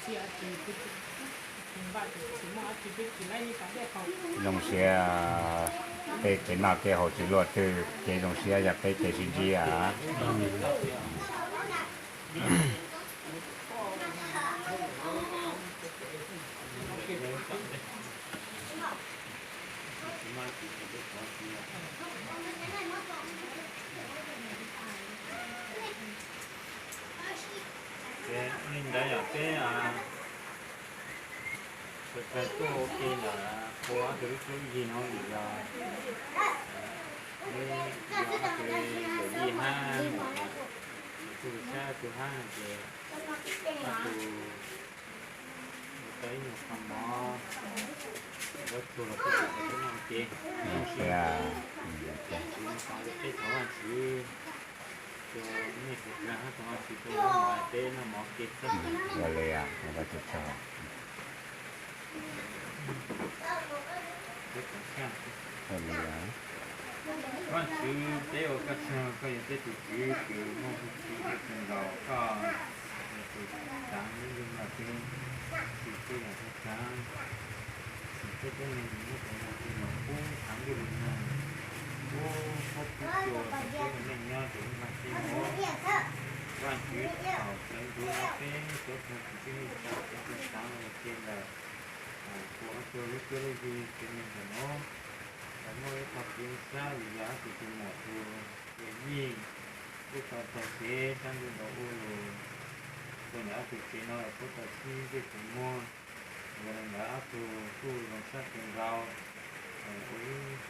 Zoo siab, peb kev noj kev haus tsis luaj twg, kev zoo siab yog peb kev sib ntsib a. Li ntawd yog peb sawv daws tuaj ua ke ntawm qhua ob tug lub cuab lub yig no vim yog, yog ob tug yawm yij hab, tug saib ob tug hab ces ob tug ua tau ib nyuag qho mov, zaub tsuag los peb sawv daws noj ua ke. Tsis mus tau li peb thov Vajtswv, tus nej sawv daws hab thov Vajtswv tus mov peb noj mov ua ke xwb. Ua li, Vajtswv tsaug. Ua li, Vajtswv peb ua koj tsaug, koj yog peb tus Tswv kws muaj hwj chim thiab kws nkaus, koj yog tus txaav lub ntuj nrog peb, tsim peb yam txhua tsav, tsim peb tib neeg nyob rau no ces los pub txhaav ntuj lug nag, pub qub pub cua rau peb ua neej nyob rau lub ntuj nrog peb. Vajtswv thaum sawv ntxuv no peb suav txog tus tib neeg txhua tsav txhua tsav no ua ke ntawm qhua ob tug lub cuab lub yig tsev neeg ntawm no, los muaj ib qho kev sab vim yog ob tug tus muam tus yawm yij kuj tau taug kev sab ntuj nrov ua lug rau ntawm ob tug tsev no los pub tau sib ntsej tug muag, yog li ntawd ob tug kuj zoo sab kawg nkaus, ua ib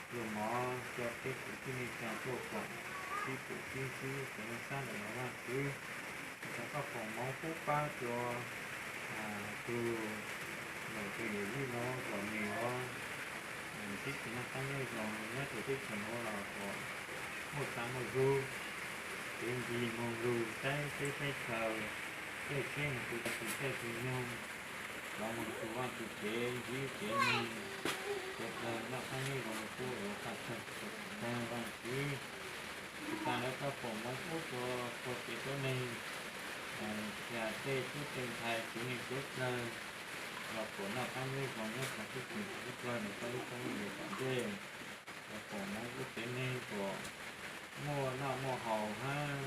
pluag mov rau peb kwv tij neej tsaa tuaj koom sib pum sib ntsib kev zoo sab ntawm no Vajtswv. Thov koj foom hmoov pub pab rua tus muam tus yawm yij no kom nws yuav sib txiv noj qab nyob zoo nyob rau teb chaws nuav los kom muaj txaj muaj zug, kev ntsig moog lug saib teb saib chaw, caij tsheb moog tu teb tu nyoog, los moog tu vaj tu tsev ntsib kev neeg, sawv dlawg noj qab nyob zoo, kuj yuav qaj txag tag Vajtswv. Tsis tas ntawd koj foom hmoov pub rua pog kev tuab neeg, txhia tej tub tej ntxhais tsev neeg tub dlawg los kom noj qab nyob zoo nyob rau teb chaws teb chaw ntawm koj lub koob lub npe tom ntej. Koj foom hmoov pub tsev neeg kom muaj noj muaj haus hab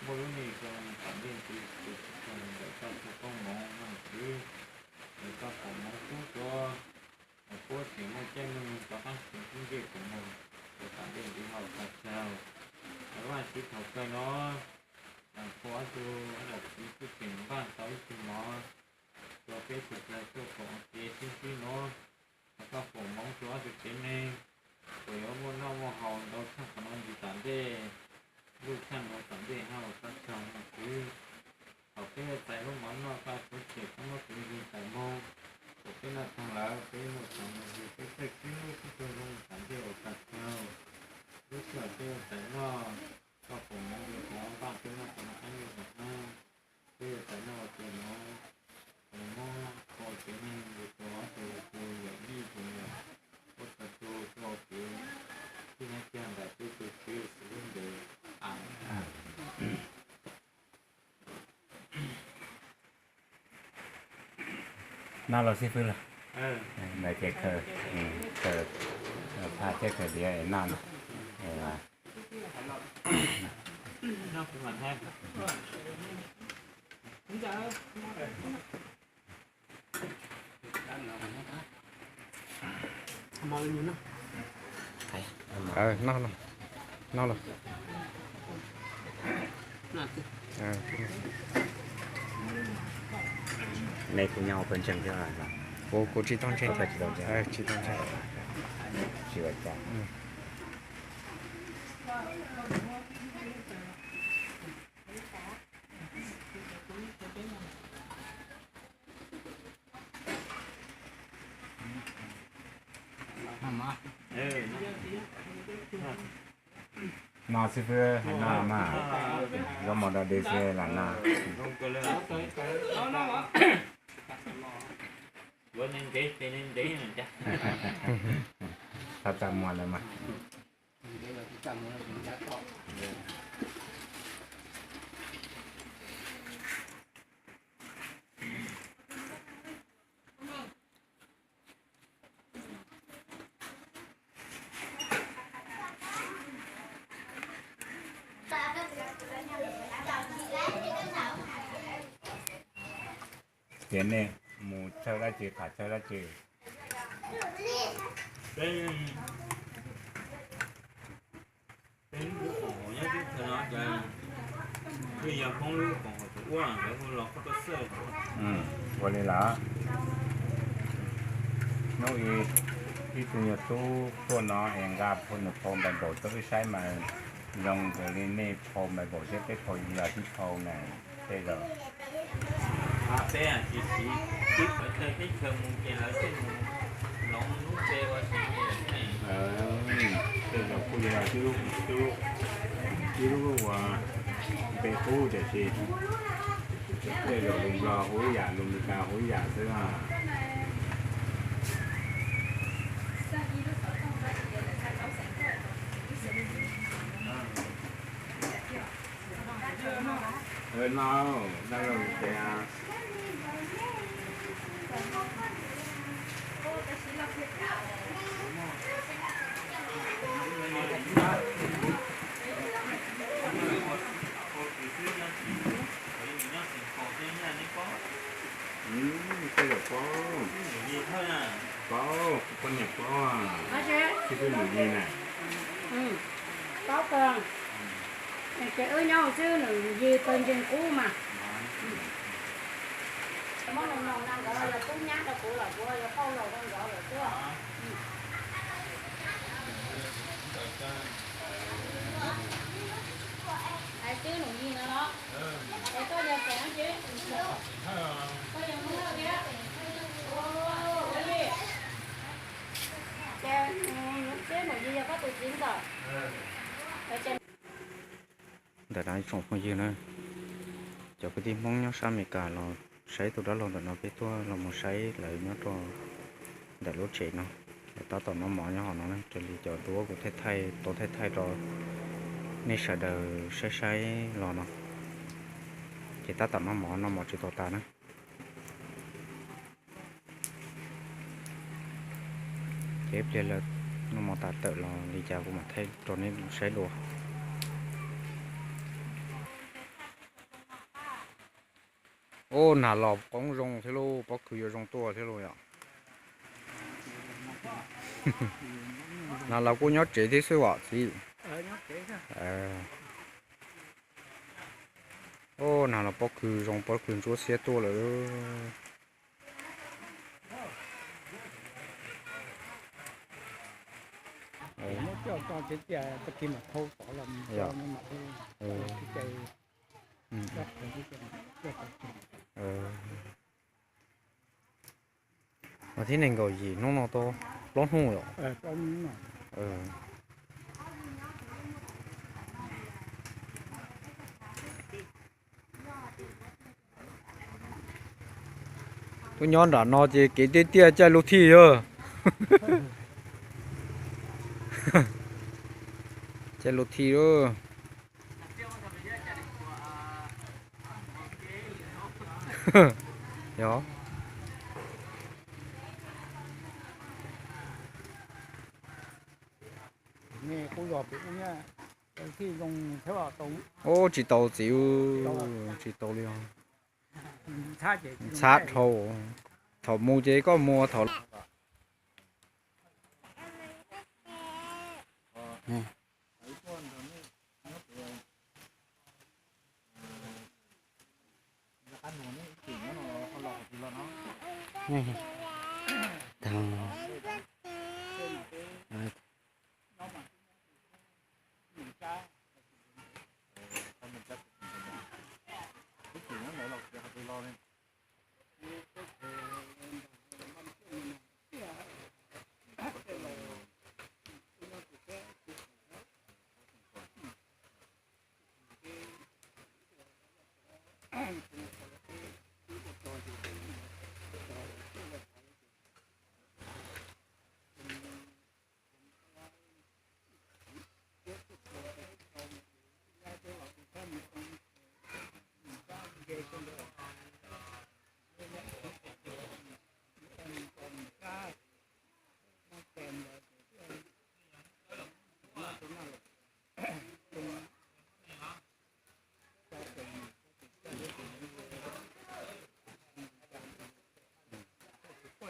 muaj lub neej zoo tom ntej ntxiv, tus tsis tau ntawm koj txhua koob hmoov Vajtswv. Koj foom hmoov pub rua puab tseem muaj caij muaj nyoog rov qaab sib ntsej tug muag rua tom ntej ntxiv hab ua koj tsaug. Thov Vajtswv thaum kawg no, qhua ob tug dab laug txiv kuj tseem npaj tau ib tug mov rua peb sawv dlawg tuaj koom ua ke sib ntsib nuav. Thov koj foom hmoov rua ob tug tsev neeg kom yuav muaj noj muaj haus ntau tshaj qhov no ntxiv tom ntej, lub tshaj nuav tom ntej hab ua koj tsaug Vajtswv. Thaum peb yuav txais lub mov noj koj suav tshem koj muab kuv ntsig tawm moog, thaum peb noj taag lawm peb muaj txaus moog ntsig peb txawj sib hlub sib tug zoo tom ntej ua koj tsaug. Lub sij hawm peb yuav txais noj, koj foom hmoov rua qhov npaj peb noj tau noj qab nyob zoo hab, peb yuav txais noj ua ke nuav, muab qhua tsev neeg ua rua ob tug tus yawm yij tus muam, ua txhua tug tuaj ua ke, tib neeg kiag ntawm peb tug Tswv Yexus lub npe, amees. Noj los xib fwb los? Ntawd ces khaws, khaws phaj thiab khaws diav es noj na. Noj los, noj los. Nej kuj nyob ua pawg ntseeg thiab los? Kuv, kuv tsis tau ntseeg. Tsis tau ntseeg. Tsis tau ntseeg. Tsis ua cas. No xib fwb, hais no mas, zaub mov dog dig xwb lam no. Txhob txaj muag lawm mas. Ces nej mus txawj dab tsi, tham txawj dab tsi? Peb, peb lub koom haum nyob teb chaws no ces twb yog Hmoob lub koom haum tus uab lawv hu los koj tuaj xwb. Ua li lawm. Hnub ib, ib tug nyuag tub tuaj no es nqa phau, nws phau Bible rau wb saib mas zoo nkauj li nej phau Bible thiab peb phau yog tib phau na, tej zaum. Peb tsis siv tib qhov chaw teb chaws mus ces lawv thiaj mus loov lub npe ua si. Tej zaum kuj yog tib lub, tib lub uas npe qub tiam sis tej zaum lus Nplog hu ib yam, lus Meskas hu ib yam xwb na. No, dab laug tias Tej zaum paub, paub, poj niam paub, tsis pub nws yig na. Paub kawg. Ces wb nyob xwb nws yig pawg ntseeg qub mas. Muab nws noog na, nkawd yog tub nyab rau kuv los kuv yog phauj laus rau nkawd lawm xwb. Hais xwb nws yig no los, es koj yog xeem dab tsi? Koj yog Hmoob thiab? Ces xwb nws yig yog koj tus txiv ntxawm. Ntawm no ib tsoom phooj ywg na, cov kwv tij Hmoob nyob sab Amelikas los saib tus dab laug ntawm no, peb tuaj los mus saib lawv nyob rau ntawm lub tsev no. Lawv tab tom noj mov nyob hauv no na, raws li cov duab kuv thaij thaij tau thaij thaij rau nej sawv daws saib saib los no, ces tab tom noj mov, noj mov tsis tau tas na. Ces pliag lawv noj mov tas tawm los li cas kuv mam thaij rau nej saib dua. Ub, nag los poob zoo thiab lauj, pob kws yuav zoo tuaj thiab lauj yom. Nag los kuj nyob tsev thiab xwb os txiv. Ub, nag los pob kws zoo, pob kws ntsuab xiab tuaj lawm. Mas thib nees nkaum yim hnub no tau plaub hnub yom. Tuaj nyob nram no ces kev tiaj tiaj caij lub thij yog. Caij lub thij lawm. Yog. Ub, tsis tau txiv, tsis tau li os. Ntxhab dhau. Thaum mus ces koj mus thaum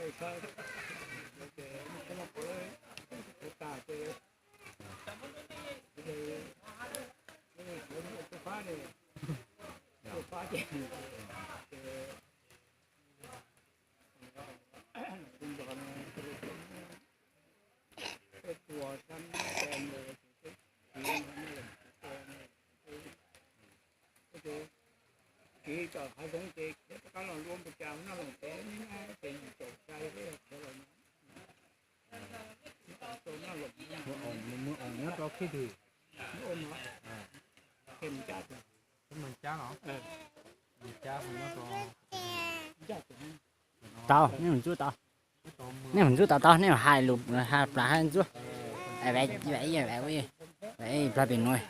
Ces, ces, ces, kiv tom hav zoov ces rov qab los lua npua cas noj los ces, ces yus caum sai los, noj los, nyob rau khib twg? Ces mas cab los, mas cab nyob rau, tau, nej mus ntxub tau, nej mus ntxub tau tau, nej mus hais lus, hais plas hais ntxub, plas pem nuav,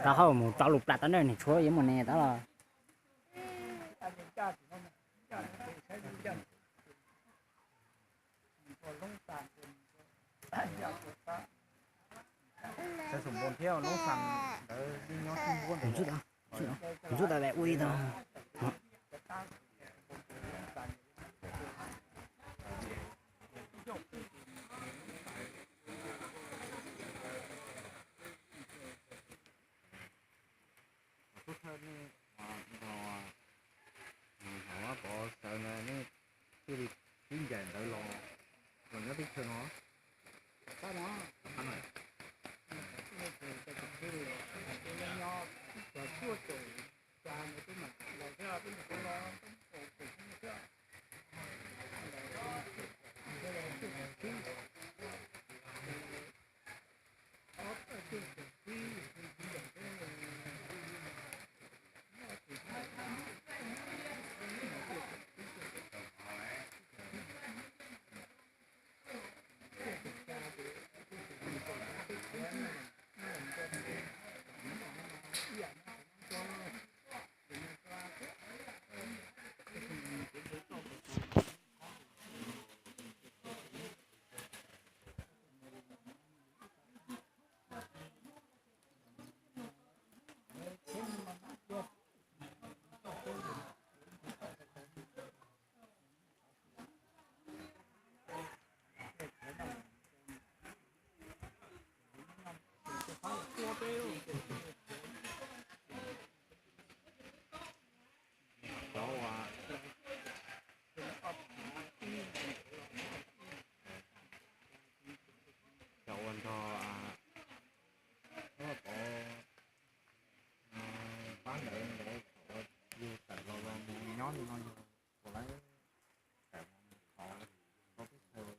rau hauv mus rau lus plas tau na, nws tshuav yuav mus ne tau los. Ntxub tau, ntxub tau ua ib tau. Thawj thawj nej nrog Pov sawv ntawd nej thiaj li sib ncaim ntawd los, los nyob teb chaws no. Cov uas nrog Pov pab ntawd, ntawd thaum yus tawm los los mus nyob li no yus puas lawv tawm los mus thov, thaum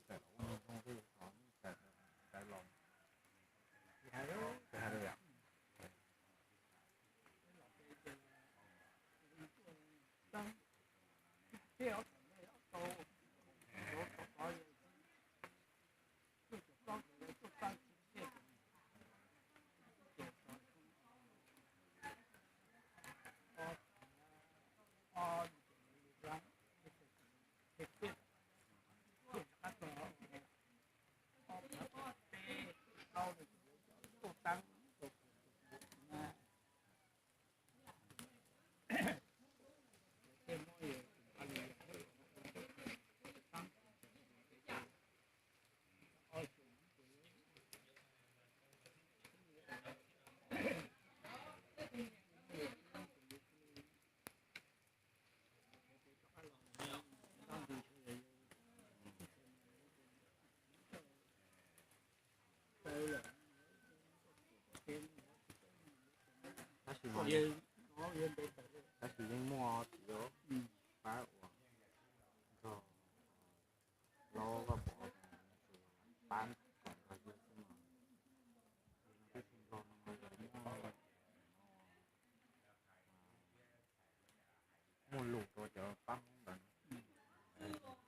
teb chaws tawm los ua nws zoo tej, thov nej tawm los, tsis hais li yam. Tab sis, tab sis yeej muaj txiv pab uas nrog Laub Vaj Pov pab kom nrog yug xwb mas, tib neeg Nplog no muaj lus rau cov pab Hmoob ntawd.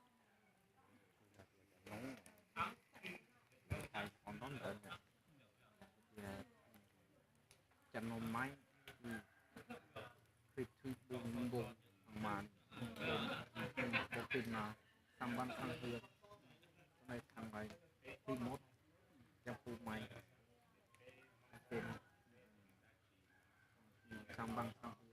Hais qhov ntaub ntawv tias, cov no maiv, khwj thwj npu npu, mas npu npu, xab npab xab hwj, nai thab nqaij, khwj mub, coj pub maiv, xab npab xab hwj.